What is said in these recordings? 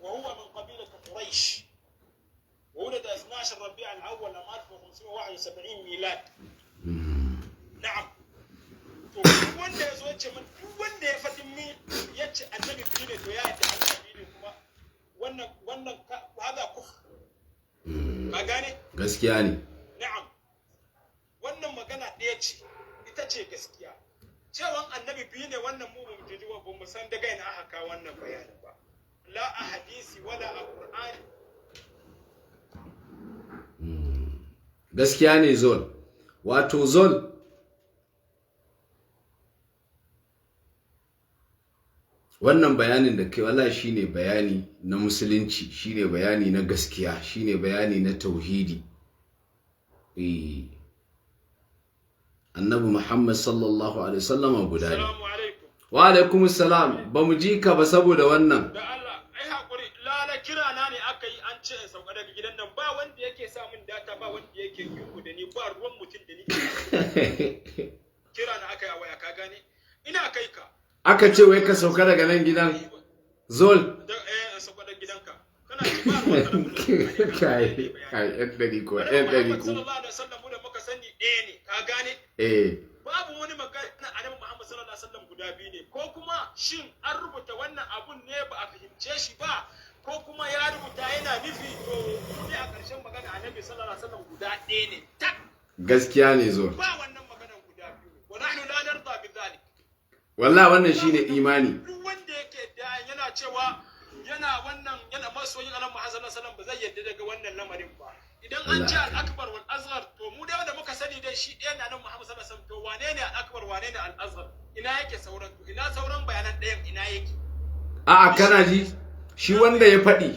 وهو من قبيلة قريش، وولد 12 ربيع الأول عام 1571 ميلاد. نعم. To duk wanda ya zo ya ce min, duk wanda ya faɗi min ya ce annabi biyu ne, to ya yadda Allah biyu ne. Kuma wannan hada kufr, ka gane? Gaskiya ne. Na'am, wannan magana ɗaya ce, ita ce gaskiya. Cewan annabi biyu ne, wannan mu bamu ji ba, mu san daga ina aka kawo wannan bayanin ba, la a hadisi wala a Qur'ani. Gaskiya ne Zol. Wato Zol, wannan bayanin da kai wallahi shine bayani na musulunci, shine bayani na gaskiya, shine bayani na tauhidi. Eh, Annabi Muhammad sallallahu alaihi wasallama guda ne. Assalamu alaikum. Wa alaikum salam. Ba mu ji ka ba saboda wannan. Da Allah ai hakuri, lala kira na ne aka yi, an ce in sauka daga gidan nan. Ba wanda yake sa min data, ba wanda yake iko da ni, ba ruwan mutum da ni. Kira na aka yi a waya, ka gane? Ina kai ka. Aka ce wai ka sauka daga nan gidan, Zol. Da eh, in sauka daga gidanka, kana ji, ba ruwan ka da mutum. Kai kai, yan dari ko Annabi yan dari Muhammad ko. sallallahu alaihi wasallam mu da muka sani ɗaya ne, ka gane? Eh. Babu wani magana Annabi Muhammad sallallahu alaihi wasallam guda biyu ne, ko kuma shin an rubuta wannan abun ne ba a fahimce shi ba, ko kuma ya rubuta yana nufi. To mu ne a ƙarshen magana, Annabi sallallahu alaihi wasallam guda ɗaya ne tak. Gaskiya ne, Zol. Ba wannan maganan guda biyu ne, wa nahnu la narda bi dhalik. Wallahi wannan shine imani. Duk wanda yake da yana cewa yana wannan, yana masoyin Annabi Muhammad sallallahu alaihi wasallam, ba zai yarda daga wannan lamarin ba. Idan an ce al-akbar wal asghar, to mu dai wanda muka sani dai shi ɗaya na Annabi Muhammad sallallahu alaihi wasallam. To wane ne al-akbar, wane ne al-asghar? Ina yake sauran? To ina sauran bayanan ɗayan, ina yake? A'a, kana ji, shi wanda ya faɗi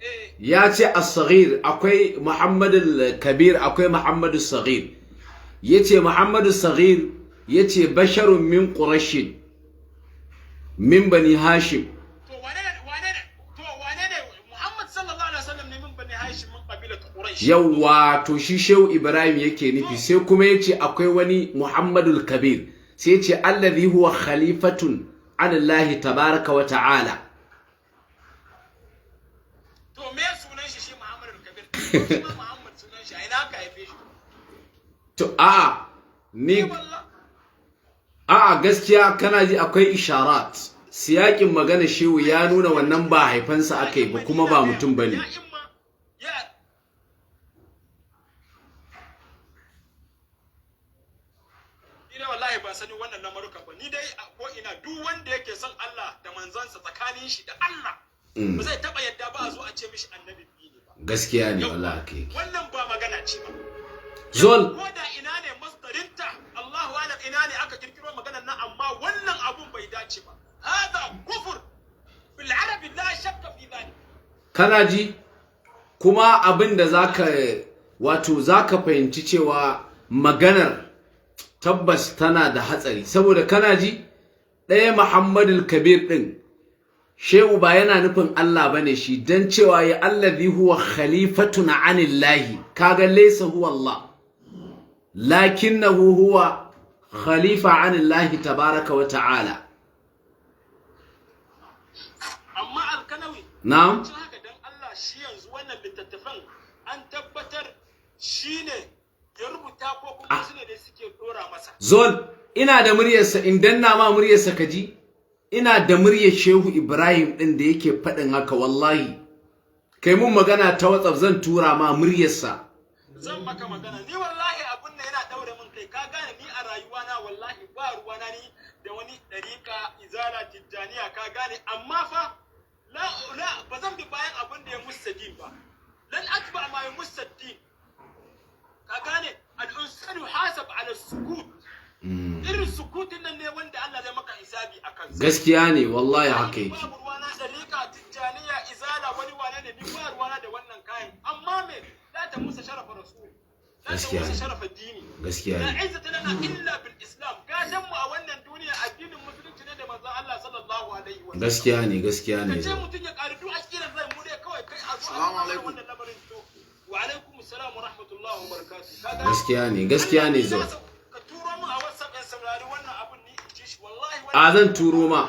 Eh. ya ce as-saghir akwai Muhammadul Kabir, akwai Muhammadus Saghir. Yace Muhammadus Saghir, yace basharun min Quraysh, min Bani Hashim. To wane ne, to wane ne Muhammad sallallahu alaihi wasallam ne min Bani Hashim, min qabilat Quraysh. Yawwa, to shi Shehu Ibrahim yake nufi. Sai kuma yace akwai wani Muhammadul Kabir, sai yace allazi huwa khalifatun ala Allah tabaraka wa ta'ala. To me sunan shi, shi Muhammad al-Kabir? To shi ma Muhammad sunan shi, a ina aka haife shi? To a'a, ni Eh, wallah. A'a, gaskiya kana ji, akwai isharat, siyakin magana shehu ya nuna wannan ba haifansa aka yi ba, kuma ba mutum bane. Ya imma ya ni dai wallahi ba sani wannan lamaruka ba. Ni dai a ko ina, duk wanda yake son Allah da manzansa tsakanin shi da Allah, ba zai taba yadda ba a zo a ce mishi annabi biyu ne ba. Gaskiya ne. Yau, wallahi haka yake. Wannan ba magana ce ba. Zol. Ko da ina ne masdarinta, Allahu alam ina ne aka kirkiro maganar nan, amma wannan abun bai dace ba. Hada kufur bil arabi, la shakka fi dhalik. Kana ji, kuma abin da zaka, wato zaka fahimci cewa maganar tabbas tana da hatsari, saboda kana ji, ɗaya Muhammadul Kabir ɗin, Shehu ba yana nufin Allah bane shi, dan cewa ya allazi huwa khalifatun anillahi, kaga laysa huwa Allah, lakinnahu huwa khalifa anillahi tabaraka wa ta'ala. Amma Alkanawi, Na'am. cin haka dan Allah, shi yanzu wannan littattafan an tabbatar shi ne ya rubuta, ko kuma wasu ne da suke dora masa? Zol, ina da muryarsa, in danna ma muryarsa ka ji. Ina da muryar Shehu Ibrahim ɗin da yake faɗin haka wallahi. Kai mun magana ta WhatsApp, zan tura ma muryarsa. Zan maka magana. Ni wallahi abun nan yana daure min kai, ka gane? Ni a rayuwa na wallahi ba ruwana ni da wani dariƙa, izala, tijjaniya, ka gane? Amma fa la la, ba zan bi bayan abun da ya musaddin ba. Lan atba ma ya musaddin, ka gane? Al-insanu hasab ala sukut. Irin sukutin nan ne wanda Allah zai maka hisabi a kansa. Gaskiya ne wallahi, haka yake. Babu ruwana dariƙa, tijjaniya, izala, wani wane ne, ni ba ruwana da wannan kayan. Amma me la ta musa sharafa rasul, la ta Gaskiya musa ne. sharafa dini. Gaskiya la ne. izzata lana illa bil islam. Gatan mu a wannan duniya addinin musulunci ne da manzon Allah sallallahu alaihi wa sallam. Gaskiya ne, gaskiya ne. Ka ce Zol. mutum ya ƙari duk akiran zai mu dai kawai kai a zo a Assalamu nuna alaikum. wannan lamarin. To wa alaikum assalam wa rahmatullahi wa barakatuh, ka gane? Gaskiya ne, gaskiya ne, Zol. Ka turo min a WhatsApp in saurari wannan abun, ni in ji shi wallahi. A, zan turo ma.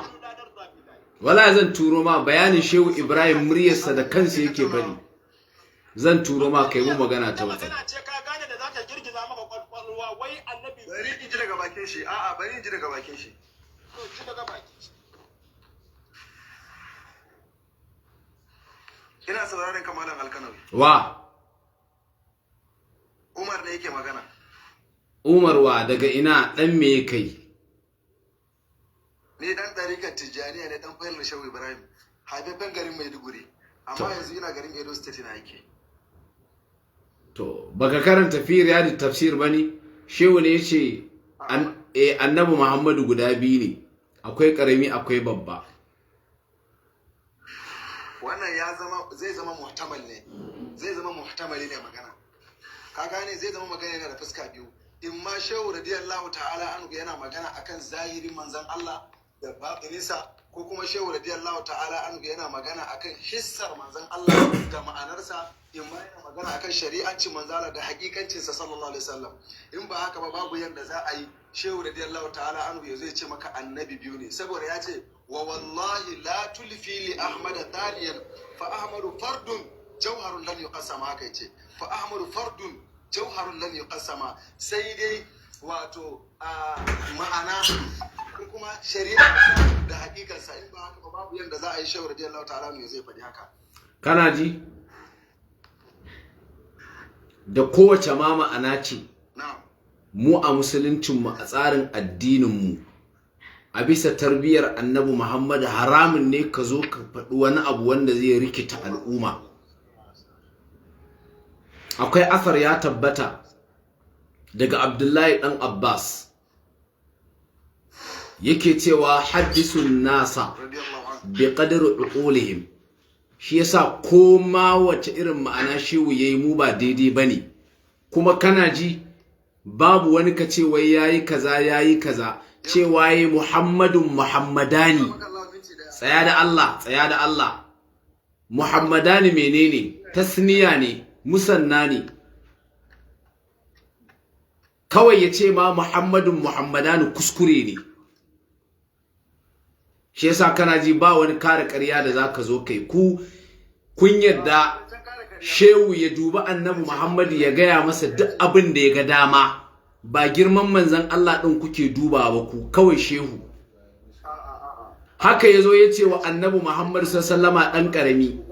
Wala zan turo ma bayanin Shehu Ibrahim, muryarsa da kansa yake faɗi. Zan turo ma kai mu magana ta wata. Magana ce, ka gane, da za ta girgiza maka kwakwalwa, wai annabi. Bari in ji daga bakin shi. A'a, bari in ji daga bakin shi. To, ji daga baki. Ina sauraron ka, Malam Alkanawi. Wa? Umar ne yake magana. Umar wa? Daga ina? Dan me kai? Ni dan ɗarikar Tijjaniya ne, dan fahimtar Shehu Ibrahim, haifaffen garin Maiduguri, amma yanzu ina garin Edo State na yake. To, baka karanta fi riyadit tafsir bane? Shehu ne yace an Annabi Muhammadu guda biyu ne, akwai karami, akwai babba. Wannan ya zama, zai zama muhtamal ne, zai zama muhtamali ne magana, ka gane? Zai zama magana yana da fuska biyu. In ma Shehu radiyallahu ta'ala anhu yana magana akan zahirin manzon Allah da batininsa, ko kuma Shehu radiyallahu ta'ala anhu yana magana akan hissar manzon Allah da ma'anarsa, in ma yana magana akan shari'ancin manzon Allah da hakikancinsa sallallahu alaihi wasallam. In ba haka ba, babu yanda za a yi Shehu radiyallahu ta'ala anhu ya zai ce maka annabi biyu ne, saboda ya ce wa wallahi la tulfi li ahmad thaniyan fa ahmadu fardun jauharun lam yuqassama. Haka yace, fa ahmadu fardun jauharun lam yuqassama. Sai dai wato a ma'ana ko kuma shari'a da hakikarsa. In ba haka ba, babu yanda za a yi Shehu radiyallahu ta'ala ne zai faɗi haka. Kana ji, da kowace ma ma'ana ce. Na'am. Mu a musuluncinmu, a tsarin addininmu, a bisa tarbiyyar Annabi Muhammad, haramun ne ka zo ka faɗi wani abu wanda zai rikita al'umma. Akwai asar ya tabbata daga Abdullahi ɗan Abbas, yake cewa haddisun nasa radiyallahu anhu bi qadri uqulihim. Shi yasa ko ma wace irin ma'ana shehu yayi, mu ba daidai bane. Kuma kana ji, babu wani ka ce wai yayi kaza, yayi kaza, cewa yayi Muhammadun Muhammadani. Allah, minti daya. Tsaya da Allah, tsaya da Allah. Muhammadani menene? Tasniya ne, musanna ne. Kawai ya ce ma Muhammadun Muhammadani kuskure ne. Shi yasa kana ji, ba wani kare ƙarya da zaka zo kai. Ku kun yadda Shehu ya dubi Annabi Muhammadu ya gaya masa duk abin da ya ga dama. Ba girman manzon Allah ɗin kuke duba ba ku, kawai shehu. Haka ya zo ya ce wa Annabi Muhammadu sallama ɗan ƙarami,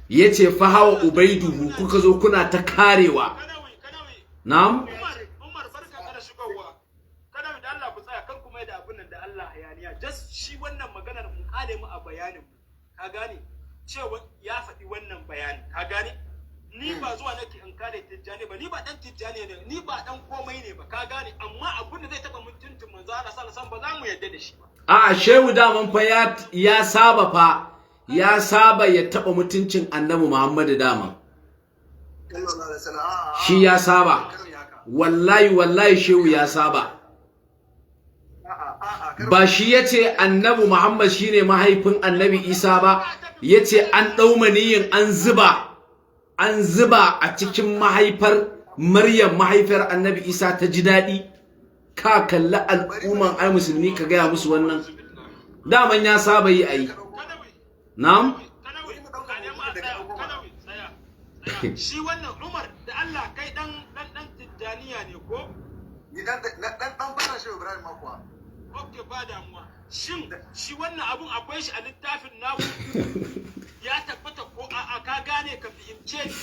ya ce fa hawa ubaiduhu. Kuka zo kuna ta karewa. Kanawi, Kanawi. Na'am. Umar, Umar, barka ka da shigowa. Kanawi, da Allah ku tsaya, kar ku mai da abun nan da Allah hayaniya. Just shi wannan maganar mu kale mu a bayanin mu. Ka gane? Cewa ya faɗi wannan bayani. Ka gane? Ni ba zuwa nake in kare Tijjani ba, ni ba dan Tijjani ne, ni ba dan komai ne ba, ka gane? Amma abun da zai taba mutuncin manzo Allah sallallahu alaihi wasallam, ba za mu yarda da shi ba. A'a, shehu daman fa ya saba fa, ya saba ya taɓa mutuncin Annabi Muhammadu dama. Sallallahu alaihi wasallam. A'a, a'a. Shi ya saba. Kar mu yi haka. Wallahi, wallahi shehu ya saba. A'a, a'a, kar Ba shi ya ce Annabi Muhammad shine mahaifin Annabi Isa ba? Ya ce an ɗau maniyin an zuba a cikin mahaifar Maryam, mahaifiyar Annabi Isa, ta ji daɗi. Ka kalli al'umman ai musulmi ka gaya musu wannan. Daman ya saba yi ai. Kanawi, Na'am. Kanawi, ka nemi a tsaya, Kanawi, tsaya. Tsaya. Shi wannan Umar, da Allah, kai dan Tijjaniya ne ko? Ni dan fara Shehu Ibrahim ma kuwa. Ok, ba damuwa. Shin shi wannan abun akwai shi a littafin naku? Ya tabbata ko a'a? Ka gane, ka fahimce ni.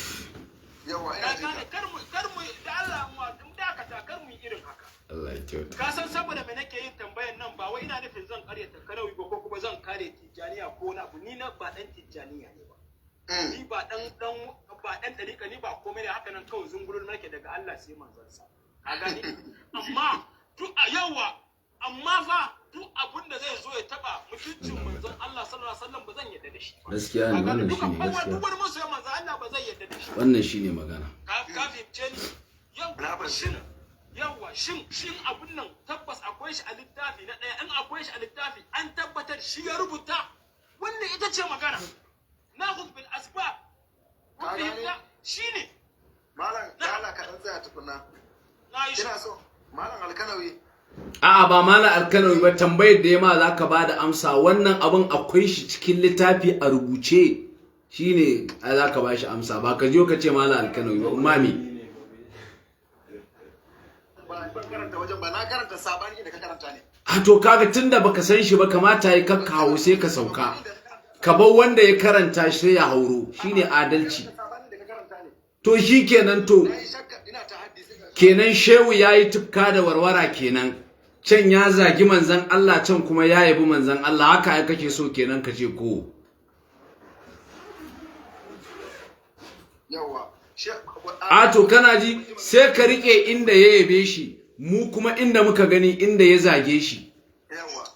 Yawa, ina Ka jin gane, ka. kar mu da Allah mu dakata, kar mu yi irin haka. Allah ya kyauta. Ka san saboda me nake yin tambayan nan? Ba wai ina nufin zan karyata Kanawi ba ko kuma zan kare Tijjaniya ko wani abu. Ni na ba dan Tijjaniya ne ba. Ni ba dan dariƙa, ni ba komai ne haka nan, kawai zungurun nake daga Allah sai manzansa. Ka gane? Amma duk a yawa, amma fa duk abun da zai zo ya taba mutuncin manzon Allah sallallahu alaihi wasallam, ba zan yarda da shi ba. Gaskiya ne Ka gane? wannan. Duka Shine kowa, gaskiya. duk wani masoyan manzon Allah ba zai yarda da shi ba. Wannan shine magana. Ka fahimce ni yau? Na fahimce Shin ka. yawa, shin abun nan tabbas akwai shi a littafi? Na ɗaya, in akwai shi a littafi, an tabbatar shi ya rubuta? Wannan ita ce magana na bil asbab. Kun Ka gane? fahimta? Shine. Malam, da Allah ka dan tsaya tukunna. Na yi shi. Ina so Malam Alkanawi. A'a, ba Malam Alkanawi ba, tambayar da ya ma za ka ba da amsa. Wannan abin akwai shi cikin littafi a rubuce, shine a za ka ba shi amsa, ba ka je ka ce Malam Alkanawi ba umami. Ba ban karanta wajen ba, na karanta sabani da ka karanta ne. A to kaga, tunda baka san shi ba, kamata yi kakka hau, sai ka sauka ka bar wanda ya karanta shi sai ya hauro, shine adalci. Sabani da ka karanta ne. To shikenan, to Na yi shakka, ina ta haddi sai ka kenan shehu yayi tufka da warwara kenan. Can ya zagi manzon Allah, can kuma ya yabi manzon Allah. Haka ai kake so kenan ka ce ko? Yawa. A to kana ji, sai ka rike inda ya yabe shi, mu kuma inda muka gani inda ya zage shi. Yawa.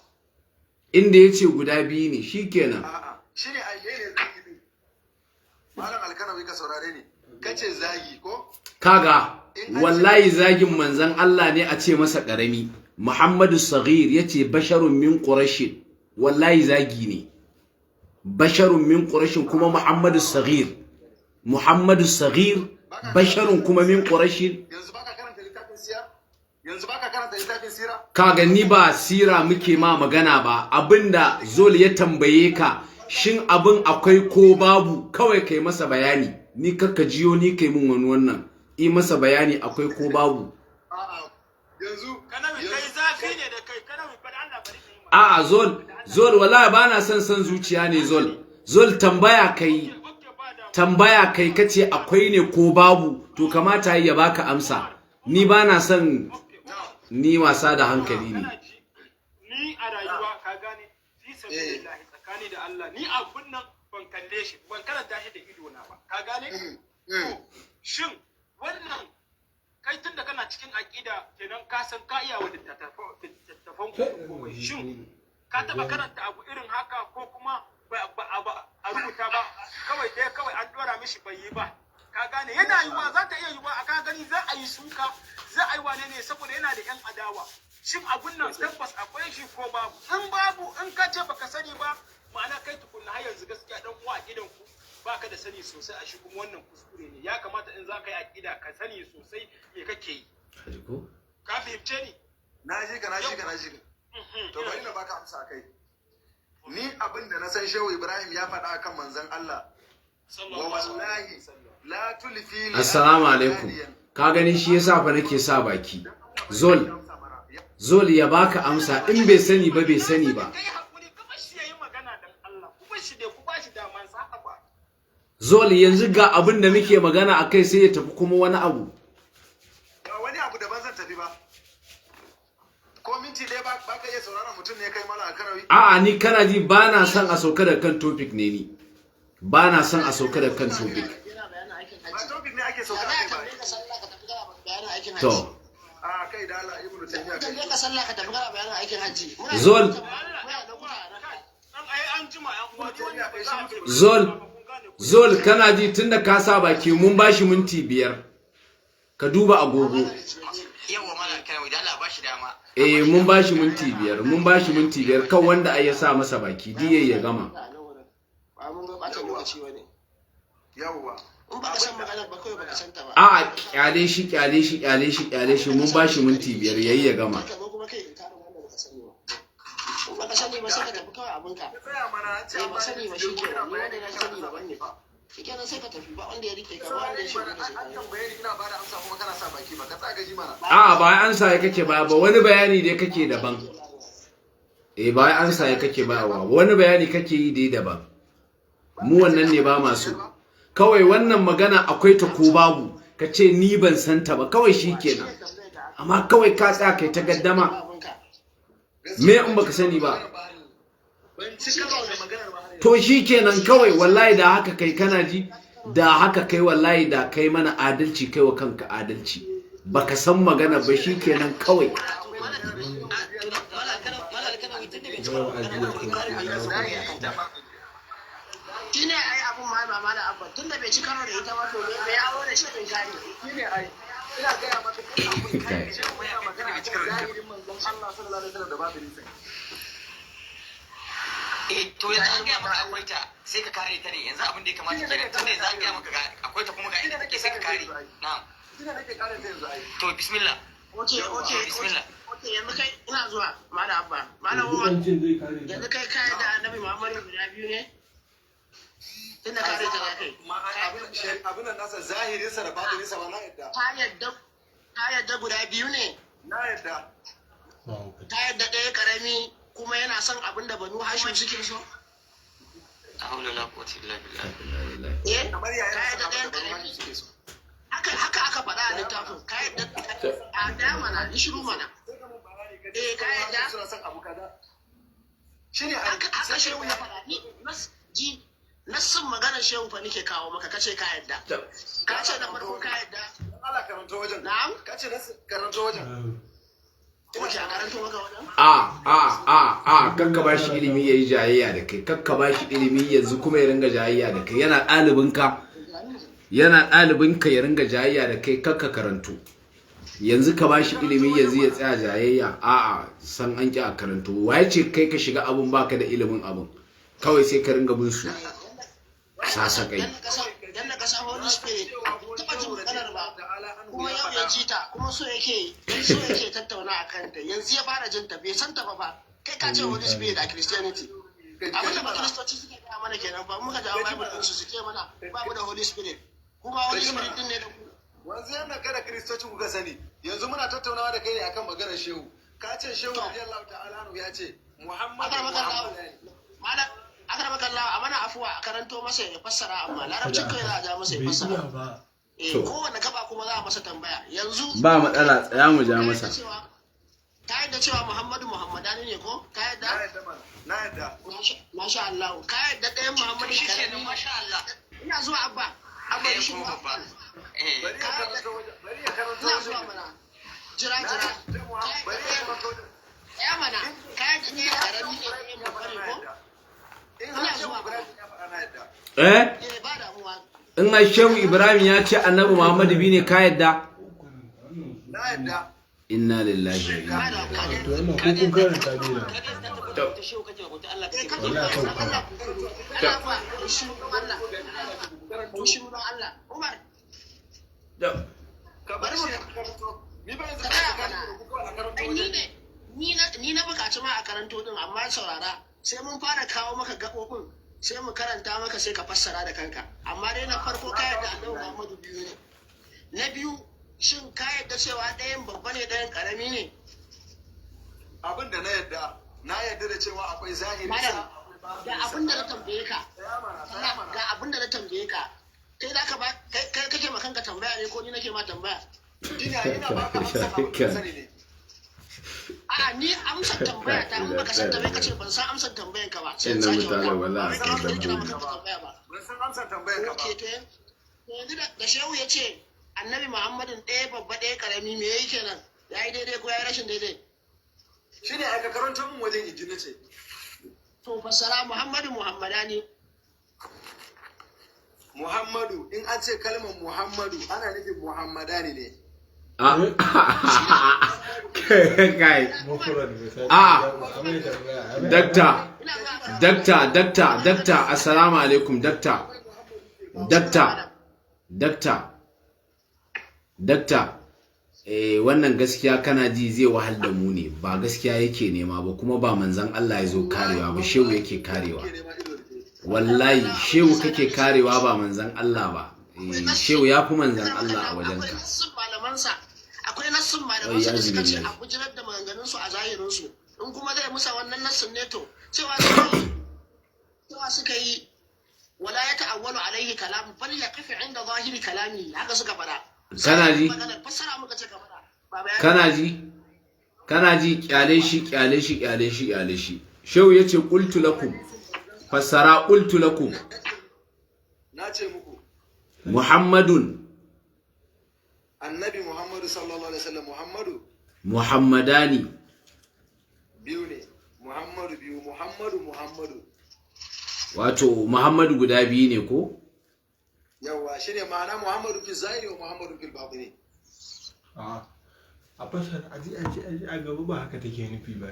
Inda ya ce guda biyu ne, shikenan. A'a, shine ai ne zagi din. Malam Alkanawi, ka saurare ni. Kace zagi ko? Kaga, wallahi zagin manzon Allah ne a ce masa karami. Muhammadu Saghir yace basharun min Quraysh, wallahi zagi ne. Basharun min Quraysh, kuma Muhammadu Saghir, Muhammadu Saghir, basharun kuma min Quraysh. Yanzu baka karanta littafin siyar? Yanzu baka karanta littafin sira? Kaga, ni ba sira muke ma magana ba. Abinda Zol ya tambaye ka, shin abin akwai ko babu, kawai kai masa bayani. Ni kakka jiyo ni kai mun wani wannan, yi masa bayani akwai ko babu. A'a. Yanzu Kanawi, kai zafi ne da kai. Kanawi, bari Allah, bari ka yi magana. A'a Zol, Zol, wallahi bana son son zuciya ne. Zol, Zol, tambaya kai. Okay, ba da Tambaya kai, kace akwai ne ko babu, to kamata yi ya baka amsa. Ni bana son ni wasa da hankali ne. Kana ji, ni a rayuwa, ka gane, fi sabilillahi, tsakani da Allah, ni abun nan ban kalle shi, ban karanta shi da ido na ba, ka gane? To shin wannan, kai tun da kana cikin aƙida kenan, ka san ka iya wa littattafan ku komai. Shin ka taɓa karanta abu irin haka, ko kuma ba a rubuta ba, kawai dai kawai an dora mishi bai yi ba? Ka gane, yana yiwuwa, za ta iya yiwuwa a ka gani za a yi suka, za a yi wane ne, saboda yana da yan adawa. Shin abun nan tabbas akwai shi ko babu? In babu, in ka ce baka sani ba, ma'ana kai tukunna har yanzu gaskiya dan uwa a gidan ku baka da sani sosai a shi, kuma wannan kuskure ne. Ya kamata in za ka yi aƙida ka sani sosai me kake yi. Ka fahimce ni? Na ji ka, na ji ka, na ji ka. To bari na baka amsa kai. Ni abin da na san Shehu Ibrahim ya faɗa akan manzon Allah, wa wallahi la tulfi li Assalamu alaikum. Ka gani, shi yasa fa nake sa baki. Zol, Zol, ya baka amsa, in bai sani ba, bai sani ba. Kai hakuri, ka bar shi yayi magana dan Allah. Ku bar shi dai, ku ba shi dama sa ba. Zol, yanzu ga abin da muke magana akai, sai ya tafi kuma wani abu. Ba wani abu daban zan tafi ba. Ko minti ɗaya ba ka iya sauraron mutum ne kai, Malam Alkanawi? A'a, ni kana ji, ba na son a sauka da kan topic ne ni. Ba na son a sauka da kan topic. Yana bayanin aikin Ba hajji. topic ne ake Ya sauka za a kai ba. tambaye ka sallah ka tafi kana bayanin aikin hajji? To, A kai da Allah, Ibnu Taymiyyah kai. Tambaye ka sallah ka tafi kana bayanin aikin hajji. Muna da Zol. lokuta, muna da lokuta a nan. Dan ai an jima yan uwa, ni wannan ba za a ce- Zol, Zol, kana ji, tunda ka sa baki, mun bashi minti 5. Ka duba agogo. Yawa, Malam Alkanawi, da Allah ba shi dama. Eh, mun bashi minti 5, mun bashi minti 5 kan wanda ai ya sa masa baki, diye ya gama. A nan wurin. Ba mun ga ɓata lokaci ba ne. Yawwa. In baka san maganar ba, kawai baka san ta ba. A'a, kyale shi, kyale shi, kyale shi, kyale shi, mun bashi minti 5 yayi ya gama. Ka zo kuma kai inkarin wanda baka sani ba. In baka sani ba, sai ka tafi kawai abinka. Tsaya mana, an ce Eh, an ba bani sani ba, minti shi biyu, kenan. ina Ni wanda bayani na kana sani sa daban ne. baki ba. Shi kenan, sai ka tafi, ba wanda ya rike ka, ba wanda ya shigo da An sai ka yi. tambaye ni ina bada amsa kuma kana sa baki ba ka tsaya ji mana. A'a, ba an sa ya kake ba ba, wani bayani dai kake daban. Eh, ba an sa ya kake bayarwa, wani bayani kake yi dai daban. Mu wannan ne ba masu. Kawai wannan magana akwai ta ko babu, ka ce ni ban san ta ba, kawai shikenan. Amma kawai ka tsaya kai ta gaddama. Me in baka sani ba? Ban ci karo da maganar ba har yanzu. To shikenan kawai, wallahi da haka kai, kana ji, da haka kai, wallahi da kai mana adalci, kai wa kanka adalci. Baka san magana ba, shikenan kawai. Malam Alkanawi, tun da bai ci karo da maganar ba, inkarin me yasa kai akan ta? Shi ne ai abun ma ba ma da abba, tun da bai ci karo da ita ba, to me ya awo da shi inkari? Shi ne ai. Ina gaya maka kai abun Kai. kai magana akan zahirin manzon Allah sallallahu alaihi wasallam da babu nisa. Eh, to yanzu an gaya maka akwai ta, sai ka kare ta ne. Yanzu abin da ya kamata kenan, tunda yanzu an gaya maka akwai ta kuma ga inda take, sai ka kare. Na'am. Shi ne nake kare ta yanzu ai. To bismillah. Okay. Bismillah. Ok, yanzu kai ina zuwa, Malam Abba. Malam Umar, Yanzu zai kare ta. yanzu kai ka yadda Annabi Muhammadu guda biyu ne? Tunda kare ta za kai. Abin nan nasa zahirinsa da batininsa ba, na yadda. Ka yadda guda biyu ne? Na yadda. Ka yadda ɗaya karami kuma yana son abin da Banu Hashim suke so? La hawla wala quwwata illa billah. Eh? Kamar yayin Ka yadda da ɗayan Banu karami? Hashim suke so. Haka aka faɗa a littafin. Ka yadda a da mana, yi shiru mana. Sai ka mun bayani ka ce Eh, ka yadda? suna son abu kaza. Shine ai Haka haka sai shehu ya faɗa. Ni nas ji nassin maganar shehu fa nike kawo maka, kace ka yadda. Ka ce na farko ka yadda. Allah, karanto wajen. Na'am? Ka ce nasu karanto wajen. Wace a karanto maka wajen? A kakka ba shi ilimi yayi jayayya da kai, kakka ba shi ilimi yanzu kuma ya ringa jayayya da kai. Yana ɗalibinka, yana ɗalibinka ya ringa jayayya da kai. Kakka karanto yanzu, ka ba shi ilimi yanzu ya tsaya jayayya. A san an ƙi a karanto. Waye ce kai ka shiga abun baka da ilimin abun, kawai sai ka ringa bin su sasakai. Yanda ka san Holy Spirit taɓa jin maganar ba, kuma yau ya ji ta, kuma so yake tattauna a kanta. Yanzu ya fara jin ta, bai san ta ba fa. Kai ka ce Holy Spirit a Christianity, abin da ba Kiristoci suke gaya mana kenan fa. Muka jawo Bible din su, suke mana babu da Holy Spirit, kuma Holy Spirit din ne da ku. Wanzu yanda kada Kiristoci kuka sani, yanzu muna tattaunawa da kai ne akan maganar shehu. Ka ce shehu radiyallahu ta'ala anhu ya ce Muhammadu Akar Muhammad ne. Malam, akar makalla, a mana afuwa, a karanto masa ya fassara, amma larabcin kai za a ja masa ya Bai iya fassara. ba. Eh, To. kowane gaba kuma za a masa tambaya yanzu. Ba matsala, tsaya mu ja masa. Ka yadda cewa Muhammadu Muhammadani ne, ko ka Na yadda? yadda mana, na yadda. Masha Allah, ka yadda ɗayan Muhammadu Shi kenan, karami? masha Allah. Ina zuwa, Abba. Abba, Eh, shi kuma babba. Eh. Bari ya karanto wajen, bari ya karanto Ina wajen. zuwa mana. Jira, Na jira. yadda Muhammad, bari ya karanto wajen. Ya mana, ka yadda ɗayan karami ne, ɗayan babba ne, ko? In har shehu Ibrahim ya faɗa, na yadda. Eh. Eh, ba damuwa. In ai shehu Ibrahim ya ce Annabi Muhammadu bi ne, ka yadda? Na yadda. Inna lillahi wa inna Ba ilaihi damuwa. To wannan ko kun karanta bai da. Ta shehu kake bauta Allah Eh, kake ka bauta. Wallahi don kan Allah, Allah ba, ku shiru don Allah. Ku shiru don Allah. Umar, Ka bar shi ya karanto. Ni ba yanzu ka ka tsaya ka mana. a karanto Ai ni wajen. ne ni na bukaci ma a karanto din, amma saurara, sai mun fara kawo maka gaɓoɓin, sai mu karanta maka, sai ka fassara da kanka. Amma dai na farko, ka yarda Annabi Muhammadu biyu ne. Na biyu, shin ka yarda cewa ɗayan babba ne, ɗayan ƙarami ne? Abin da na yadda, na yadda da cewa akwai zahiri Malam, sa, akwai ga abin da na tambaye ka. Tsaya mana, tsaya mana. Ga abin da na tambaye ka. Kai za ka ba kai kake ma kanka tambaya ne, ko ni nake ma tambaya? Ina baka amsa abin da sani ne. A'a, ni amsar tambaya ta, in baka san tambaya, kace ban san amsar tambayan ka ba, sai in Inna sake mutane wata. wallahi Ba kai akan kake kirkira dabbobi. maka tambaya ba. Ban san amsar tambayar ka ba. Ok, to yanzu da shehu ya ce Annabi Muhammadin ɗaya babba, ɗaya karami, me yayi kenan? Ya yi daidai ko ya yi rashin daidai? Shine ai ka karanto min wajen inji na ce. To fassara Muhammadu Muhammadani. Muhammadu, in an ce kalmar Muhammadu ana nufin Muhammadani ne. Kai. Mufrad misali. A. A mai tambaya. A mai Dakta. Ina zuwa. Dakta, dakta, dakta, assalamu alaikum, dakta. Dakta, dakta, dakta. Eh, wannan gaskiya kana ji zai wahal da mu ne, ba gaskiya yake nema ba, kuma ba manzan Allah ya zo karewa ba, shehu yake karewa. Ke nema ido rufe. Wallahi, shehu kake karewa, ba manzan Allah ba. Eh, shehu ya fi manzan Allah a Akwai wajenka. nassin malamansa. Akwai nassin malamansa da suka ce Wai, a bujirar da maganganunsu a zahirinsu. In kuma zai musa wannan nassin ne, to cewa suka yi wala ya ta'awwalu alaihi kalam bal yaqifu inda zahiri kalami, haka suka fada. Kana ji? Maganar fassara muka ce ka fada. Ba bayani. Kana ji? Kana ji? Kyale shi, kyale shi, kyale shi, kyale shi. Shehu yace qultu lakum. Fassara qultu lakum. Na ce muku Muhammadun Annabi Muhammadu sallallahu alaihi wasallam, Muhammadu Muhammadani. biyu ne. Muhammadu biyu, Muhammadu Muhammadu. Wato Muhammadu guda biyu ne, ko? Yawwa, shine ma'ana Muhammadu fi zahiri wa Muhammadu fil batini. A fasar aji aji aji a gaba, ba haka take nufi ba.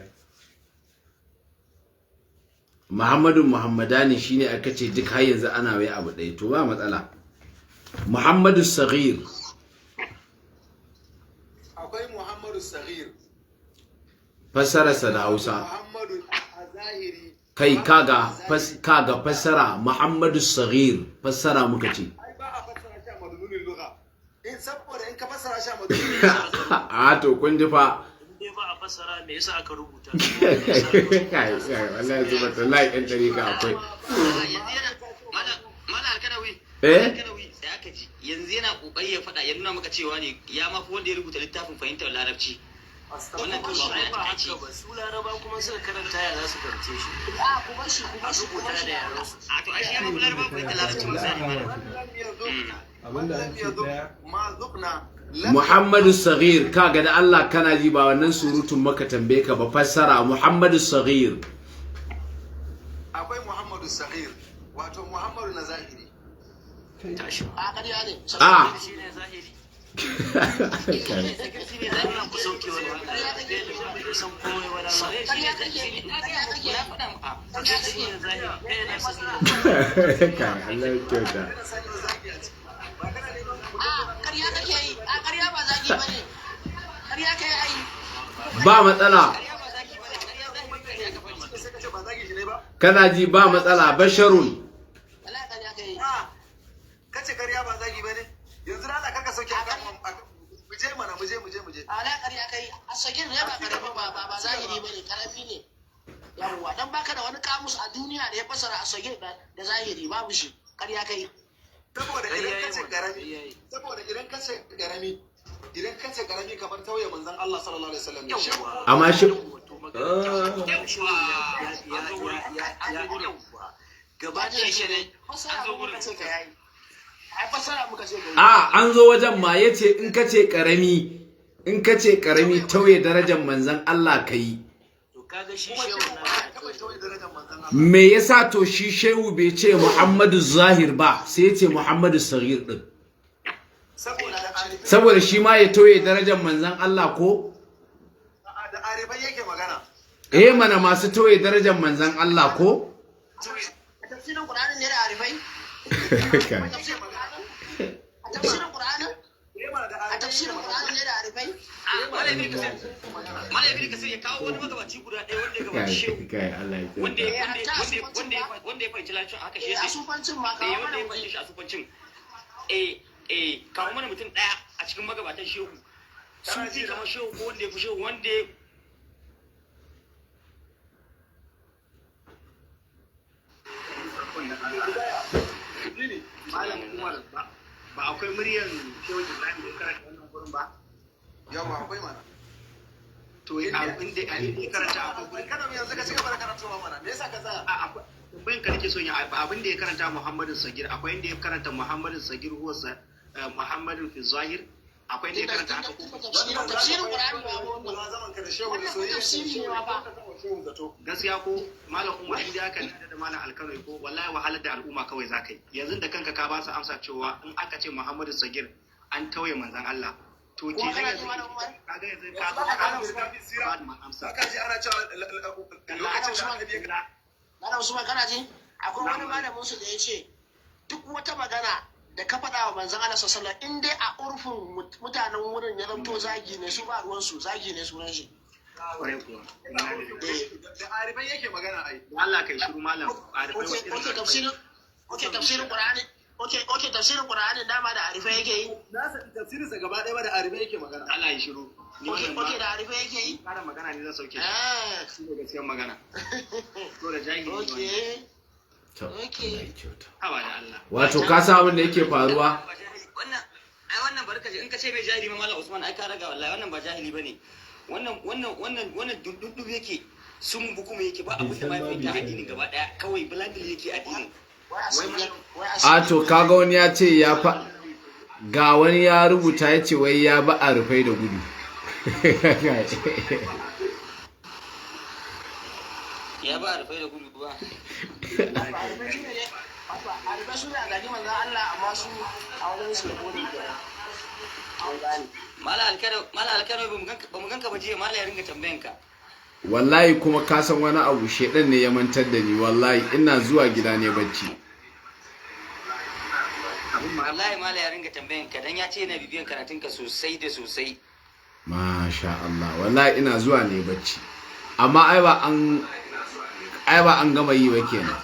Muhammadu Muhammadani shine aka ce duk har yanzu ana wai abu ɗaya, to ba matsala. Muhammadu Saghir. Akwai Muhammadu Saghir. Fassararsa da Hausa. Muhammadu a zahiri. Kai, kaga kaga fassara Muhammadu Saghir, fassara muka ce. Ai ba a fassara shi a madlulul lugha, in saboda in ka fassara shi a madlulul lugha. A to, kun ji fa. In dai ba a fassara, me yasa aka rubuta? Kai kai, wallahi zuba tallahi, ɗan ɗariƙa akwai. Yanzu yana Malam Alkanawi. Eh? Alkanawi, sai aka ji yanzu yana kokari ya faɗa, ya nuna maka cewa ne ya mafi wanda ya rubuta littafin fahimtar larabci. Wannan kan Ba ba ba a haka ba, su Laraba kuma suka karanta, ya za su fahimce shi? A, ku bar shi, ku bar A shi, ku bar rubuta shi. da yaran su. A to, ai shi ya mafi Laraba fahimtar larabci, misali, malam. Abinda an ce daya. Ma zuqna. Muhammadu Saghir, kaga da Allah, kana ji, ba wannan surutun maka tambaye ka ba, fassara Muhammadu Saghir. Akwai Muhammadu Saghir, wato Muhammadu na zahiri. A, ƙarya ne. A. Shi ne zahiri. Shi ne zahiri. Wannan ku sauke wani wannan bai san komai ba, dama. Ƙarya kake, ƙarya kake. Na faɗa mu a Ƙarya Shi kake. ne zahiri, ɗaya na sani. Kai, Allah ya kyauta. Kana sani zagi a ciki ba, kana neman A, ƙarya kake yi. A, ƙarya ba zagi bane, ƙarya kai ai. Ba matsala. Ƙarya ba zagi bane, ƙarya zahiri ne aka faɗi. Sai ka ce ba zagi shi ne ba. Kana ji, ba matsala, basharun. Wallahi ƙarya kai. A, kace ƙarya ba zagi bane. Yanzu da Allah karka sauke akan mu, je mana, mu je, mu je, mu je. A, wallahi ƙarya kai. Asagir ne ba karami ba, ba zahiri bane, karami ne. Yawwa, dan baka da wani kamus a duniya da ya fasara asagir da zahiri, babu shi. Ƙarya kai. Saboda idan kace karami Ƙarya yi. Saboda idan kace karami, idan kace karami, kamar tauye manzon Allah sallallahu alaihi wasallam ne. Yawwa. Amma shi To, magana shehu ya yawwa. Gaba ɗaya shi ne. Fasara muka ce ka yayi. Ai fasara muka ce ka yi. A, an zo wajen ma, yace in kace karami, in kace karami, tauye darajar manzon Allah kai. To, kaga shi Kuma shehu shehu na ba ya taɓa tauye darajar manzon Allah. Me yasa to shi shehu bai ce Muhammadu Zahir ba, sai ya ce Muhammadu Saghir din? Saboda da arifai. Saboda shi ma ya tauye darajar manzon Allah ko? Da arifai yake magana. Eh mana, masu tauye darajar manzon Allah ko? A tafsirin Qur'anin ne da arifai? A tafsirin Qur'anin? A tafsirin Qur'anin? Eh mana, da A arifai. tafsirin Qur'anin ne da arifai? A, Malam Ibn Kasir, Malam Ibn Kasir ya kawo wani magabaci guda ɗaya wanda ya gabaci shehu, Kai, Allah ya wanda ya hatta wanda ya fahimci larabcin haka shi Eh, ya a ce sufancin ma eh kawo wanda mana ya mu fahimci ji. shi a sufancin. Eh, kawo mana mutum ɗaya a cikin magabatan shehu, sufi kamar shehu, ko wanda ya fi shehu, wanda ya Malam Umar, ba akwai muryan Shehu Ibrahim da ya karanta wannan gurin ba? Yawa, akwai mana. To, inda ya karanta akwai gurin. Kada mu yanzu ka ci gaba da karantowa mana, me yasa ka tsaya? A, akwai tambayan ka nake son yi, abin da ya karanta Muhammadu Sagir, akwai inda ya karanta Muhammadu Sagir huwa Muhammadu fi zahir, akwai inda ya karanta haka ko? Tafsirin Qur'ani ba wannan. Mulazaman ka da shehu da Wannan soyayya tafsiri ne ma fa. shehu zato. Gaskiya ko, Malam Umar, inda aka nuna da Malam Alkano ko, wallahi wahalar da al'umma kawai za ka yi. Yanzu da kanka ka ba su amsa cewa in aka ce Muhammadu Sagir an tauye manzon Allah, to Kuma kenan kana yanzu ji, Malam Umar? kaga yanzu ka zo ka ba da amsa. Saka ji ana cewa lokacin da annabi ya Malam Usman, kana ji? Akwai wani malamin su da ya ce duk wata magana da ka faɗa wa manzon Allah sallallahu alaihi wasallam, in dai a urfin mutanen wurin ya zamto zagi ne, su ba ruwan su, zagi ne sunan shi. Kwarai kuwa. Da arifai yake magana ai. Allah kai shiru, malam. Arifai, wasu irin Okay, arifai? tafsirin, okay, tafsirin Qur'ani, okay, tafsirin Qur'ani dama da arifai yake yi. Na san tafsirinsa gaba ɗaya ba, da arifai yake magana. Allah ya shiru. Ni Okay, wannan ba okay, da arifai yake yi. fara magana ne zan sauke shi. Ah, Shi ne gaskiyar magana. To, da jahili ne wannan. okay. To, Allah ya kyauta. Haba da Allah. Wato ka san abin da yake faruwa? Ba jahili wannan ai, wannan barka ji, in ka ce mai jahili ma, Malam Usman, ai ka raga wallahi. Wannan ba jahili bane, wannan duddu yake, sun bukumu yake, ba abin da ma ya fahimta addinin gaba daya, kawai blindly yake addinin. Wai asiri, wai A asiri. to, kaga wani ya ce ya fa, ga wani ya rubuta, ya ce wai ya ba a rufai da gudu. Ya ba rufai da gudu ba. Arifai su ne, wato arifai su ne a zagi manzon Allah, amma su a wajen su yabo ne kenan. An gane. Malam Alkano, Malam Alkano, ba mu ganka ba jiya, Malam ya ringa tambayan ka. Wallahi kuma ka san wani abu, shedan ne ya mantar da ni, wallahi ina zuwa gida ne bacci. Wallahi Malam ya ringa tambayan ka dan ya ce yana bibiyan karatun ka sosai da sosai. Masha Allah, wallahi ina zuwa ne bacci. Amma ai ba an gama yi ba kenan.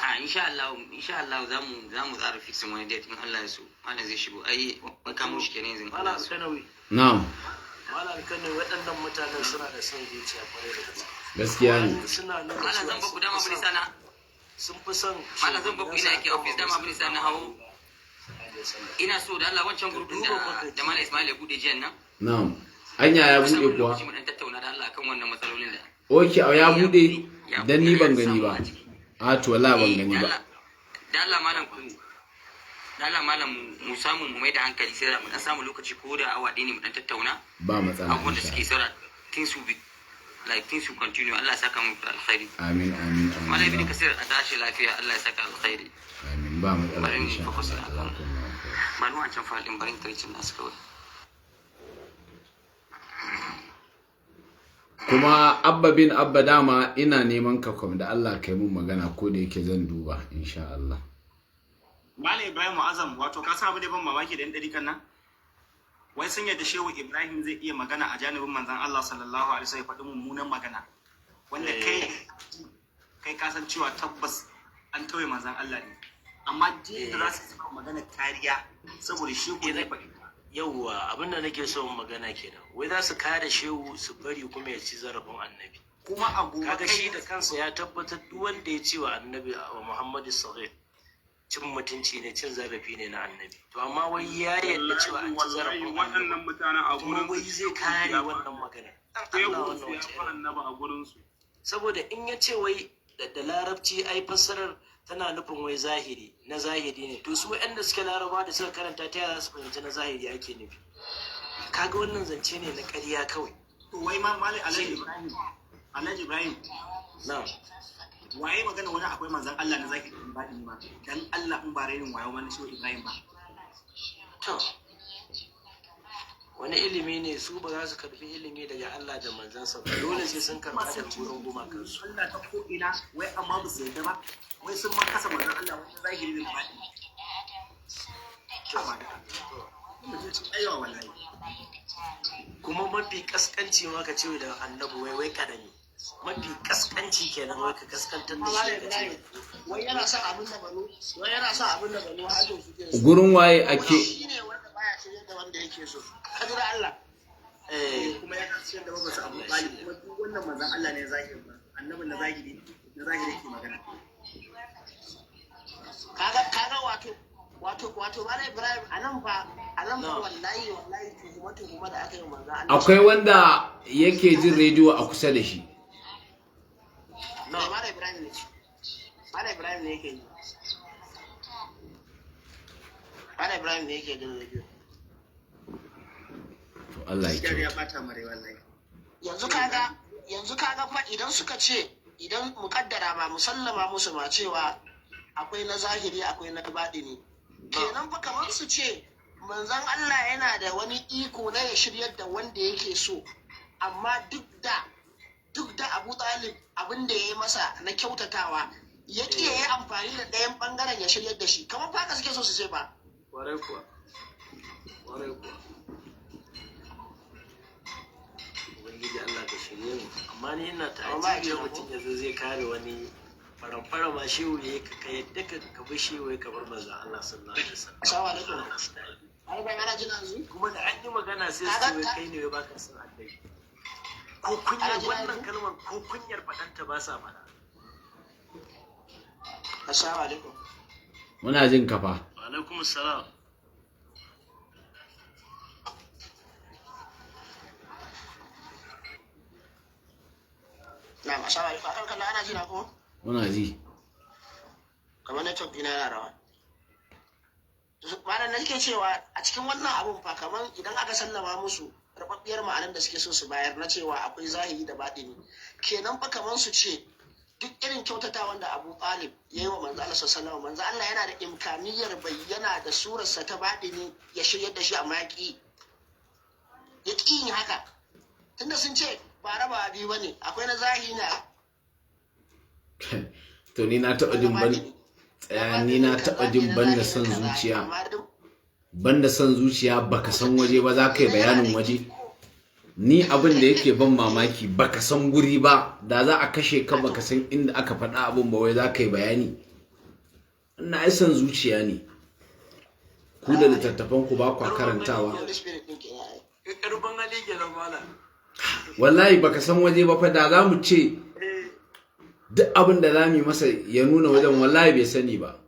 A insha Allah, insha Allah zamu tsara fixing wani date in Allah ya so. Malam zai shigo, ai mun kamo shi kenan yanzu in Allah Malam ya so. Kanawi, Na'am. Malam Kanawi, waɗannan mutanen suna da son zuciya kwarai da gaske. Gaskiya ne. Suna nuna Malam, zan cewa baku dama bin sana. sun fi son Malam, zan baku, ina yake office dama bin sana hawo. Ina so da Allah wancan group din da Malam Ismail ya bude jiyan nan. Na'am, anya ya Ku samu bude kuwa? lokaci mu dan tattauna da Allah akan wannan matsalolin da. Okay, ya bude? Ya Dan ni bude, ban ya gani samu ba. a ciki. A to, wallahi ban Eh, gani da ba. Da Allah malam, ku da Allah malam, mu samu mu mai da hankali, sai mu dan samu lokaci ko da awa ɗaya ne mu dan tattauna Ba matsala. abubuwan da Insha suke saura, things will be like, things will continue. Allah ya saka mu da alkhairi. Amin, amin. Malam Ibn Amin. Kasir, a tashi lafiya, Allah ya saka alkhairi. Amin, ba matsala. Bari mu Insha focus Allah. akan Jazakumullahu khair. bari wancan file din, bari in nasu kawai. Kuma Abba bin Abba, dama ina neman ka kwam da Allah kai mun magana, ko da yake zan duba insha Allah. Malam Ibrahim Mu'azzam, wato ka san abu da ban mamaki da yan ɗarikan nan? Wai sun yadda Shehu Ibrahim zai iya magana a janibin manzon Allah sallallahu alaihi wasallam, ya faɗi mummunan magana. Wanda kai ka san cewa tabbas an tauye manzon Allah ne. Amma duk da za su saka magana kariya saboda Shehu ne faɗi. Yauwa, abin da nake so in magana kenan. Wai za su kare Shehu, su bari kuma ya ci zarafin Annabi. Kuma a gobe Kaga kai shi da kansa ya tabbatar duk wanda ya ce wa Annabi, wa Muhammadu Saghir, cin mutunci ne, cin zarafi ne na Annabi. To amma wai ya yarda cewa an ci Wallahi zarafin waɗannan Annabi. mutanen a Kuma gurin wai su zai kare wannan magana. Dan Shehu Allah, wannan su ya wace fi irin Annabi a gurin su. Saboda in ya ce wai da Larabci ai fassarar tana nufin wai zahiri na zahiri ne, to su waɗanda suke Laraba da suka karanta, ta yaya za su fahimci na zahiri ake nufi? Kaga wannan zance ne na ƙarya kawai. To wai ma Malam Alhaji Ibrahim, Alhaji Ibrahim, Na. waye magana wani akwai manzon Allah na zahiri in ba ma dan Allah, in ba rainin wayo ma na Shehu Ibrahim ba? To, wani ilimi ne su ba za su karbi ilimi daga Allah da manzansa ba, dole sai sun karba daga gurin gumakansu. Allah ta ko ina, wai amma ba su yarda ba, wai sun ma kasa manzon Allah wani zahiri da baɗini. Aiwa wallahi. Kuma mafi kaskanci ma ka ce da Annabi wai karami, mafi kaskanci kenan, wai ka kaskantar da shi ka ce Wai yana son abin da Banu Hashim suke so. Gurin waye ake? Shi ne wanda baya shirye da wanda yake so. Ka ji da Allah. Eh. Kuma ya kasance da babu Abu Talib, kuma duk wannan manzon Allah ne zahiri ba Annabin na zahiri yake magana. Kaga wato Malam Ibrahim, anan fa wallahi wallahi tuhuma tuhuma da aka yi manzon Allah. Akwai wanda yake jin rediyo a kusa da shi? No, Malam Ibrahim ne. Malam Ibrahim ne yake yi. Malam Ibrahim ne yake jin rediyo. To Allah ya Gaskiya ya kyauta. bata mare wallahi. Yanzu kaga fa idan suka ce, idan mukaddara ma musallama musu ma cewa akwai na zahiri akwai na baɗini, kenan fa kamar su ce manzon Allah yana da wani iko na ya shiryar da wanda yake so, amma duk da Abu Talib abin da ya yi masa na kyautatawa, ya ƙi ya yi amfani da ɗayan ɓangaren ya shiryar da shi. Kamar fa haka suke so su ce ba. Kwarai kuwa, kwarai kuwa. Ubangiji Allah ka shirye mu. Amma ni ina ta Amma ba ajiye ya mutum ya zo zai kare wani faramfara ma Shehu ya ka yadda ka bi Shehu ya kamar manzon Allah sallallahu alaihi wasallam. Assalamu alaikum. Ai ban ana jin yanzu. Kuma da an yi magana sai su ce wai kai ne wai baka son Annabi. Ko kunyar Ana jin wannan yanzu? kalmar, ko kunyar faɗanta ba sa faɗa. Assalamu alaikum. Muna jin kafa. Wa alaikum salam. Na'am, assalamu alaikum. Akan kallon ana jina ko? Muna ji. Kamar network dina yana rawa. Malam, nake cewa a cikin wannan abun fa, kamar idan aka sallama musu rababbiyar ma'anar da suke so su bayar na cewa akwai zahiri da baɗini, kenan fa kamar su ce duk irin kyautatawan da Abu Talib ya yi wa manzo Allah sallallahu alaihi wasallam, manzo Allah yana da imkaniyar bayyana da surarsa ta baɗini ya shiryar da shi, amma ya ƙi yin haka, tunda sun ce ba raba biyu bane, akwai na zahiri na To ni na taɓa jin ban tsaya, ni na taɓa jin ban da son zuciya, banda son zuciya, baka san waje ba za ka yi bayanin waje. Ni abin da yake ban mamaki, baka san guri ba, da za a kashe ka baka san inda aka faɗa abin ba, wai za ka yi bayani. Ina ai son zuciya ne. Ku da littattafan ku ba kwa karantawa. Holy Spirit din kenan ai. Karfin hali kenan, malam. Wallahi baka san waje ba fa, da za mu ce duk abin da za mu yi masa ya nuna wajen, wallahi bai sani ba.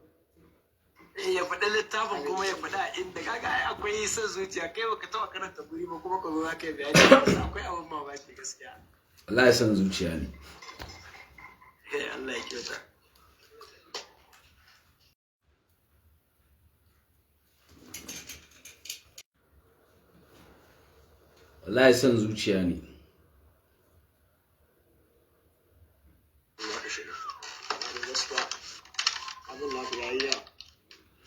Eh, ya faɗi littafin kuma ya faɗi a inda. Kaga ai akwai son zuciya. Kai baka taɓa karanta guri ba kuma ka zo za ka yi bayani, akwai abin mamaki gaskiya. Wallahi son zuciya ne. Eh, Allah ya kyauta. Wallahi son zuciya ne. Na ku shiga. Amma gaskiya abin naku yayi yawa.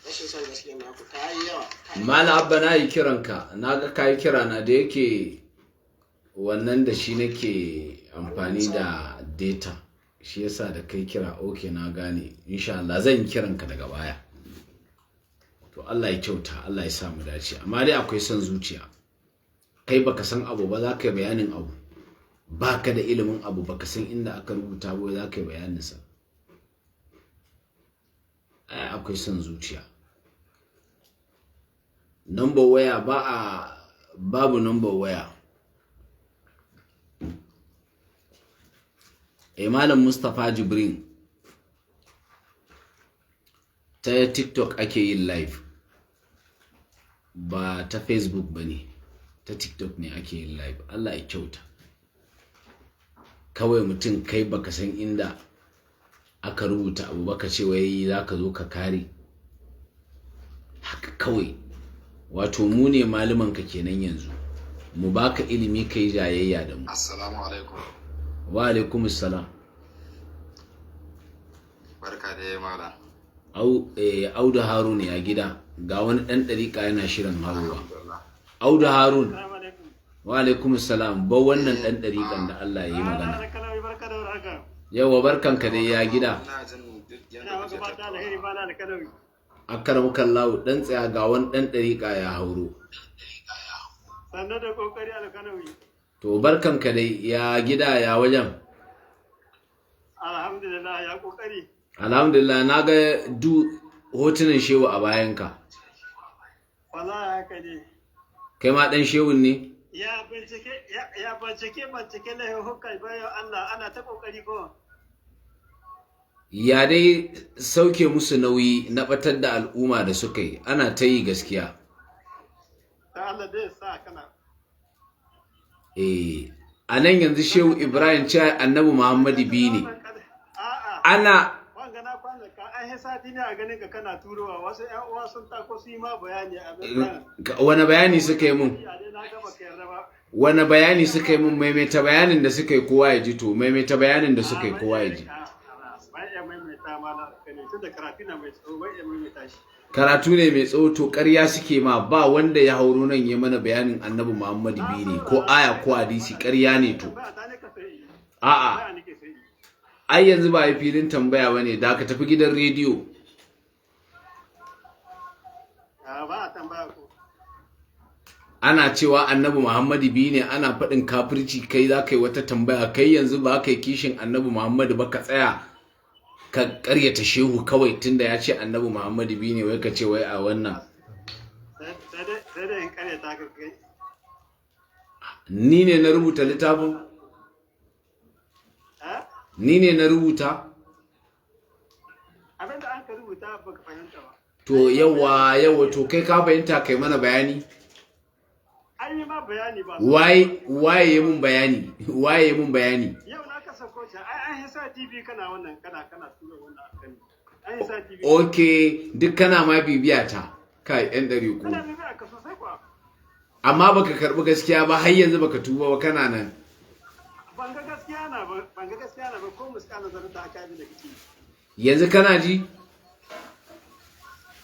Rashin son gaskiya naku ta yi yawa. Ta yi Malam Abba, na yi kiranka, na ga ka yi kira na, da yake wannan da shi nake amfani da data, shi yasa da kai kira. Ok, na gane, insha Allah zan yi kiranka daga baya. To Allah ya kyauta, Allah ya sa mu dace. Amma dai akwai son zuciya. Kai baka san abu ba za ka yi bayanin abu, baka da ilimin abu, baka san inda aka rubuta ba za ka yi bayaninsa. Ai akwai son zuciya. Number waya ba a babu number waya. Eh, Malam Mustapha Jibrin, ta TikTok ake yin live, ba ta Facebook ba ne, ta TikTok ne ake yin live. Allah ya kyauta. Kawai mutum kai baka san inda aka rubuta abu baka ce wai za ka zo ka kare haka kawai. Wato mu ne ka kenan yanzu, mu baka ilimi kai jayayya da mu. Assalamu alaikum. Wa alaikum salam. Barka da malam. Au eh, Audu Harun, ya gida? Ga wani dan dariƙa yana shirin hawowa. Alhamdulillah. Audu Harun. Assalamu alaikum. Wa alaikum salam. Ba wannan dan dariƙan da Allah ya yi magana. Alkalawi, barka da warhaka. Yawa, barkanka dai, ya gida? Ina jin duk Ina yanda maka kuke fata alheri, tattaunawa. bana alkalawi. Akaramukallahu, dan tsaya, ga wani dan dariƙa ya hauro. Sannan da kokari, alkalawi. To barkanka dai, ya gida, ya wajen? Alhamdulillah, ya kokari. Alhamdulillah. Na ga du hotunan shehu a bayanka. Wallahi haka ne. Kai ma dan shehun ne? Ya bincike, ya bincike bincike laifuka bayan Allah, ana ta kokari ko. Ya dai sauke musu nauyi na batar da al'umma da suka yi, ana ta yi gaskiya. Ta Allah dai sa kana. Eh, a nan yanzu Shehu Ibrahim ce Annabi Muhammadu biyu ne. A'a. Ana Wanga na kwana ka an yi sati ne a ganin ka kana turowa, wasu ƴan uwa sun tako su yi ma bayani a nan. Wani bayani suka yi mun? Ya dai na ga baka yarda ba. Wani bayani suka yi mun? Maimaita bayanin da suka yi kowa ya ji. To maimaita bayanin da suka yi kowa ya ji. Ban iya maimaita ma na alkali tun da karatu na mai tsawo, ban iya maimaita shi. Karatu ne mai tsawo, to ƙarya suke ma. Ba wanda ya hauro nan ya mana bayanin Annabi Muhammadu biyu ne, ko aya ko hadisi, ƙarya ne to. Tambaya ta ne ka sai yi. A'a. Tambaya nake sai yi. Ai yanzu ba yi filin tambaya bane, da ka tafi gidan rediyo. A ba a tambaya ko. Ana cewa Annabi Muhammadu biyu ne, ana faɗin kafirci, kai za ka yi wata tambaya? Kai yanzu ba ka yi kishin Annabi Muhammadu ba, ka tsaya ka ƙaryata shehu kawai tunda ya ce Annabi Muhammadu biyu ne, wai ka ce wai a wannan. Sai dai in kare ta ka kai. Ni ne na rubuta littafin? Eh? Ni ne na rubuta? Abinda an ka rubuta baka fahimta ba. To yawa yawa, to kai ka fahimta, kai mana bayani. An yi ma bayani ba. Waye waye mun bayani? Waye mun bayani? Yau na kasa kocha, ai an yi sa TV kana wannan kana tura wannan akan. An yi sa TV. Okay, duk kana ma bibiya ta kai yan ɗari ku. Kana bibiya ka sosai kuwa. Amma baka karɓi gaskiya ba, har yanzu baka tuba ba, kana nan. Ban ga gaskiya na ba, ban ga gaskiya na ba ko muskala zarta aka yi da kike. Yanzu kana ji?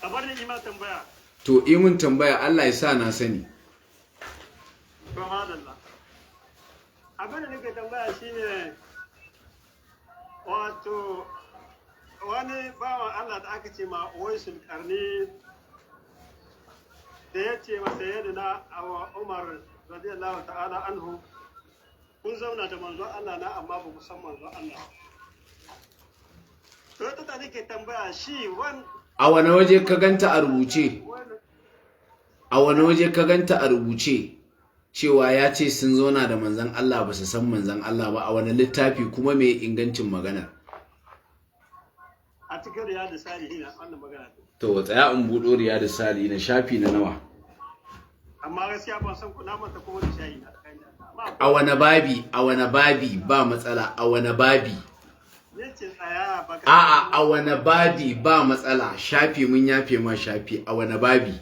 A bar ni ma tambaya. To yi mun tambaya, Allah ya sa na sani. To madalla. Abin da nake tambaya shine, wato wani bawan Allah da aka ce ma Uwaisul Karni, da ya ce masa yadda na awa Umar radiyallahu ta'ala anhu kun zauna da manzon Allah na amma ba ku san manzon Allah. To ita ta nake tambaya shi wan A wane waje ka ganta a rubuce? A wane waje ka ganta a rubuce cewa ya ce sun zauna da manzon Allah ba su san manzon Allah ba? A wane littafi, kuma me ingancin maganar? A cikin Riyadu Salihin wannan magana. To, tsaya in buɗo Riyadu Salihin, shafi na nawa? Amma gaskiya ban san na manta ko wani shayi na. A wane babi? A wane babi? Ba matsala, a wane babi? Yace tsaya ba. A'a, a wane babi? Ba matsala, shafi mun yafe ma shafi, a wane babi?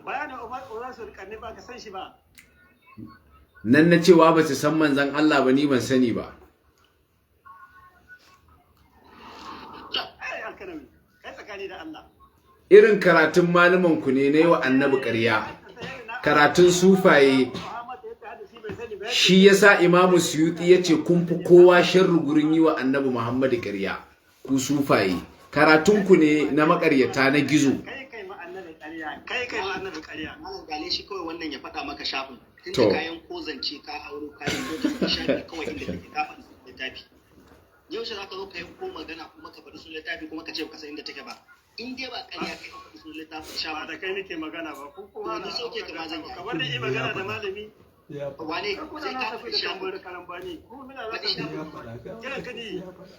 Bayanin Umar Urasul Karni ba ka san shi ba. Nan na cewa ba su san manzon Allah ba, ni ban sani ba. Ai Alkanawi, kai tsakani da Allah. Irin karatun malaman ku ne na yi wa annabi ƙarya, karatun sufaye. Shi yasa Imamu Suyuti ya ce kun fi kowa sharri gurin yi wa Annabi Muhammadu ƙarya. Ku sufaye, karatun ku ne na maƙaryata na gizo. Kai kai ma annabi ƙarya, kai kai ma annabi ƙarya. Malam gale shi kawai wannan ya faɗa maka shafin. To. Tunda kayan kozance ka auro kayan ko shafi kawai inda kake ka faɗi sunan littafi. Yaushe za ka zo ka yanko magana kuma ka faɗi sunan littafi kuma ka ce baka san inda take ba? In dai ba ƙarya kai ka faɗi sunan littafin Ba shafin. da kai nake magana ba, ko kuma To, ni sauke ka ma zan yi. Kamar da yi magana da malami. Ya faɗa. Wane Kuna sai na ka tafi faɗi da shafin. tambayar karambani. Ko muna za Faɗi ka shafin. Ya faɗa. Kiran ka ne. Ya faɗa.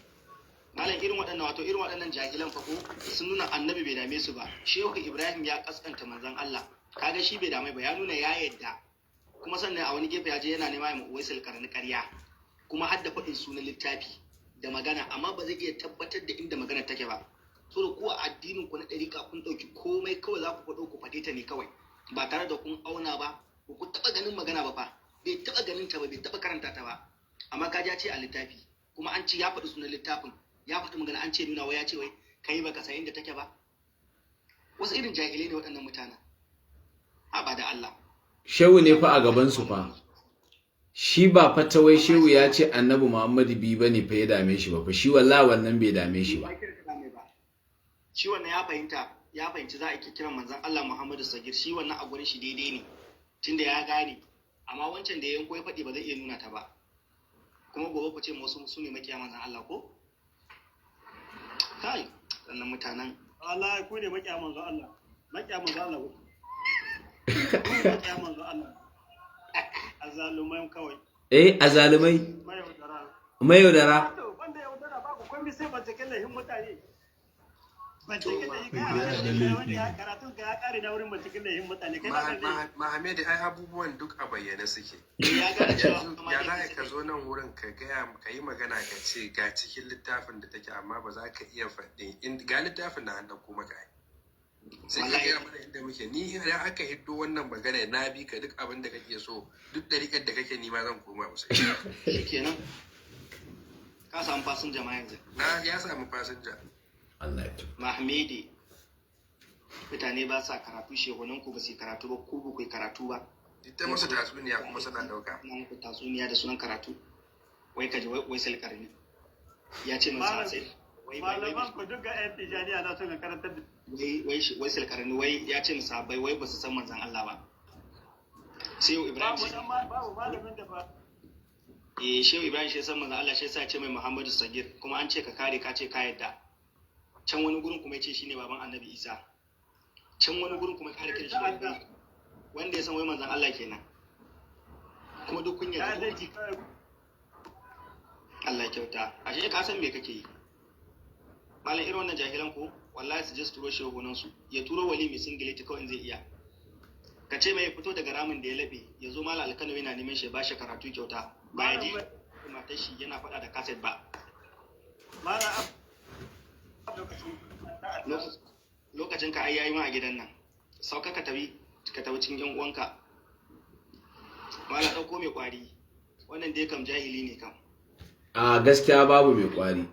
Malam, irin waɗannan, wato irin waɗannan jahilan fa ko sun nuna annabi bai dame su ba. Shehu Ibrahim ya kaskanta manzon Allah. Kaga shi bai dame ba, ya nuna ya yadda. Kuma sannan a wani gefe ya je yana nema ya Uwaisul Karni ƙarya. Kuma har da faɗin sunan littafi da magana, amma ba zai iya tabbatar da inda magana take ba. So da ku a addinin ku na ɗariƙa kun ɗauki komai kawai za ku faɗo ku faɗe ta ne kawai ba tare da kun auna ba, ba ku taɓa ganin magana ba fa, bai taɓa ganin ta ba, bai taɓa karanta ta ba, amma kaji ya ce a littafi, kuma an ce ya faɗi sunan littafin, ya faɗi magana, an ce nuna wai ya ce wai kai baka san inda take ba. Wasu irin jahilai ne waɗannan mutanen, ha ba da Allah. Shehu ne fa a gaban su fa. Shi ba fatawai shehu ya ce Annabi Muhammadu bi bane fa ya dame shi ba fa, shi wallahi wannan bai dame shi ba. Shi wannan ya fahimta, ya fahimci za a iya kiran manzon Allah Muhammadu Sagir, shi wannan a gurin shi daidai ne tunda ya gane, amma wancan da ya yanko ya faɗi ba zai iya nuna ta ba. Kuma gobe ku ce ma wasu su ne makiya manzon Allah ko kai sannan mutanen. Wallahi ku ne makiya manzo Allah. Makiya manzo Allah ku. Ku ne makiya manzo Allah. Azzalumai kawai. Eh, azalumai. Mayaudara. Mayaudara. To, banda yaudara ba ku komai sai binciken lahin mutane. Binciken lahin Yana da laifi. kai karatun ka ya kare na wurin binciken lahin mutane. Kai ba ka da Mahamed, ai abubuwan duk a bayyane suke. Ya gane cewa Yanzu ya za ka zo nan wurin ka gaya ka yi magana ka ce ga cikin littafin da take, amma ba za ka iya faɗin ga littafin na an ɗauko maka ai. Sai ka Wallahi. gaya mana inda muke. Ni idan aka hiddo wannan magana na bi ka duk abin da kake so, duk ɗariƙar da kake nima zan koma musu. Shikenan, ka samu fasinja ma yanzu. Na ya samu fasinja. Allah ya tuba. Mahmedi, mutane ba sa karatu, shehunan ku ba su yi karatu ba, ku ba ku yi karatu ba. Ita masa tatsuniya kuma suna ɗauka. Ina muku tatsuniya da sunan karatu, wai kaji wai wai salkarni ya ce masa sai wai wai Malaman ku duk ga 'yan Tijjaniya na son karantar da wai wai wai salkarni wai ya ce masa bai wai ba su san manzon Allah ba. Sai yau Ibrahim babu dan babu malamin da ba. Eh, Shehu Ibrahim shi ya san manzon Allah, shi yasa ya ce mai Muhammadu Sagir, kuma an ce ka kare, ka ce ka yadda. Can wani gurin kuma ya ce shine baban Annabi Isa. Can wani gurin kuma ya kare kiran shi da wanda ya san wai manzon Allah kenan. Kuma duk kun yarda. Ta'addanci kawai. Allah ya kyauta, ashe ka san me kake yi. Malam, irin wannan jahilan ko wallahi su je su turo shehunan su, ya turo wali mai singileti kawai in zai iya. Ka ce mai ya fito daga ramin da ya laɓe ya zo. Malam Alkano yana neman shi ya bashi karatu kyauta, ba ya je matar shi yana faɗa da kaset ba. Malam lokacin Lokacin ka ai yayi ma a gidan nan. Sauka ka tafi, ka tafi cikin yan uwanka. Malam, ɗauko mai kwari, wannan dai kam jahili ne kam. A gaskiya babu mai kwari.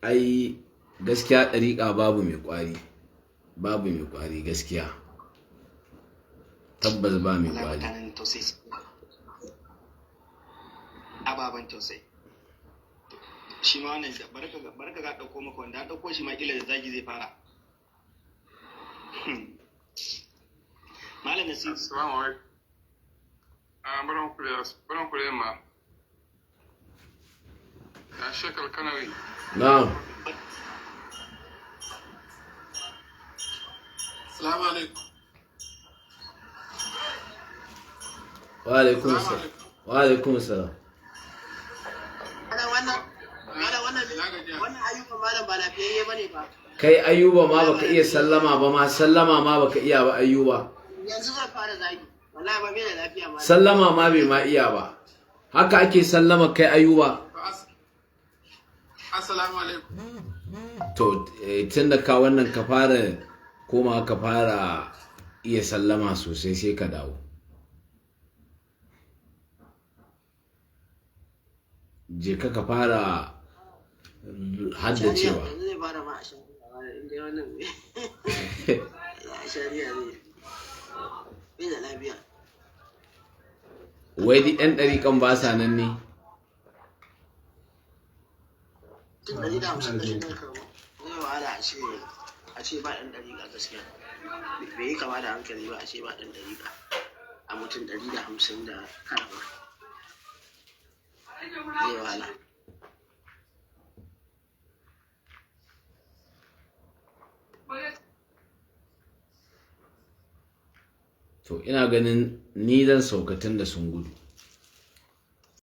Ai gaskiya ɗariƙa babu mai kwari, babu mai kwari, gaskiya tabbas ba mai Wallahi kwari. mutanen tausayi, ababen tausayi. Shi ma wannan barka ga ɗauko maka wanda an ɗauko shi ma kila da zagi zai fara. Malam Nasiru. Assalamu alaikum. Ah, baran ku da yamma. Ya Sheikh Alkanawi. Na'am. Assalamu alaikum. Wa alaikum salam. Wa alaikum salam. Malam wannan malam wannan wannan ayyukan malam ba lafiyayye bane ba. Kai Ayuba ma baka iya sallama ba ma, sallama ma baka iya ba Ayuba. Yanzu zan fara zagi. Wallahi ba bai da lafiya malam. Sallama ma bai ma iya ba. Haka ake sallama kai Ayuba. Assalamu alaikum. To tun da ka wannan ka fara koma ka fara iya sallama sosai sai ka dawo. Je ka ka fara haddacewa. Yanzu zai fara ma a shari'a malam, in dai wannan a shari'a ne. Bai da lafiya. Wai duk 'yan ɗariƙan ba sa nan ne? Tun 156 kan zai wahala a ce ba ɗan ɗariƙa gaskiya. Bai yi kama da hankali ba a ce ba ɗan ɗariƙa a mutum 159 ba. Zai wahala. To ina ganin ni zan sauka tun da sun gudu.